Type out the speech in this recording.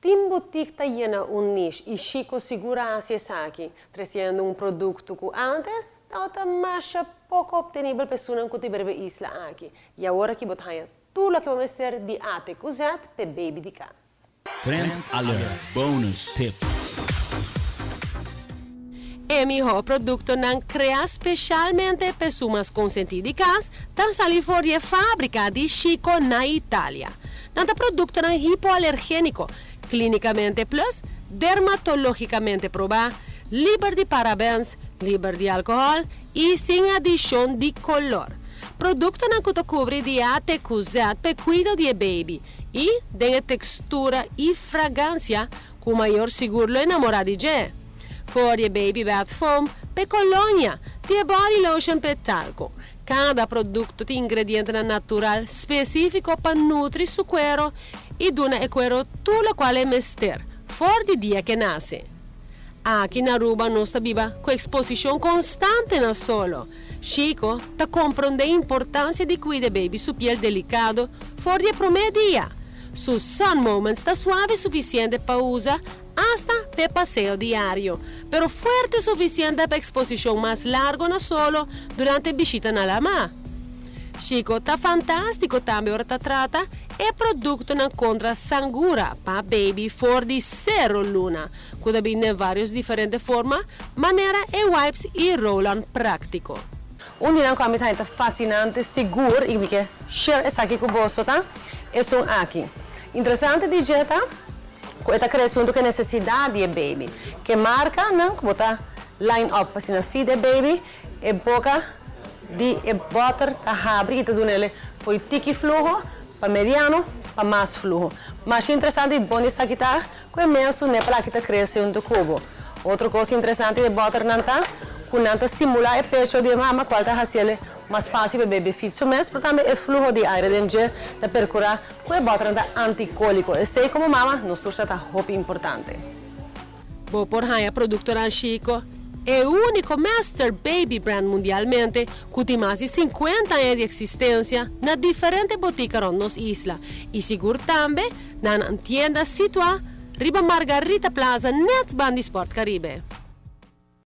Tin boutique ta yena un niche y Chico sigur a haci esaki, treciendo un producto cu antes tabata masha poco obtenibel pa esunnan cu ta biba e isla aki. Y awor aki bo ta haya tur loke bo mester di A te cu Z pa baby di cas. Trend Alert Bonus Tip. E miho productonan crea specialmente pa esun mas consenti di cas, ta sali for di fabrica di Chico na Italia. Nan ta productonan hipoalergenico, clinicamente plus, dermatologicamente proba, liber di parabens, liber di alcohol y sin adicion di color. Productonan cu ta cubri di A te cu Z pa cuido di baby y di textura y fragancia cu mayor sigur lo enamora di dje. For di baby bath foam, pe colonia, te body lotion pe talco. Cada producto tin ingrediente natural specifico pa nutri su cuero y duna e cuero tur loke e mester, for di dia cu e nace. Aki na Aruba nos ta biba cu exposicion constante na solo. Chico ta comprende e importancia di cuida baby su piel delicado for di prome dia. Su sun moments ta suave suficiente pa usa hasta pa paseo diario, pero fuerte suficiente pa exposicion mas largo na solo durante bishita na lama. Chico ta fantastico tambe ora ta trata e productonan contra sangura pa baby for di 0 luna, cu ta bin den varios diferente forma, manera e wipes y roll-on practico. Un dia cu ami ta fascinante, sigur, y mi kier share esaki cu bo, ta? Esun aki. Interesante di dje ta, cu e ta crece hunto cu necesidad di baby. Cu marca, no, cu ta line up asina feed e baby, e boca di e boter ta habri y ta duna foi tiki fluho pa mediano pa mas fluho. Mas interesante bon esaki ta, cu e mesun nipple aki ta crece hunto cu bo. Otro cos interesante di boter nan ta, cu nan ta simula e pecho di mama, cual ta haci'e mas facil pa baby feed su mes, pero tambe e fluho di aire den dje ta percura cu e boter ta anticolico. Esey como mama, nos tur ta hopi importante. Bo por haya producto Chico, e unico Master Baby Brand mundialmente, cu tin mas di 50 aña di existencia na diferente botica rond nos isla. Y sigur tambe na tienda situa riba Margarita Plaza, net banda di Sport Caribe.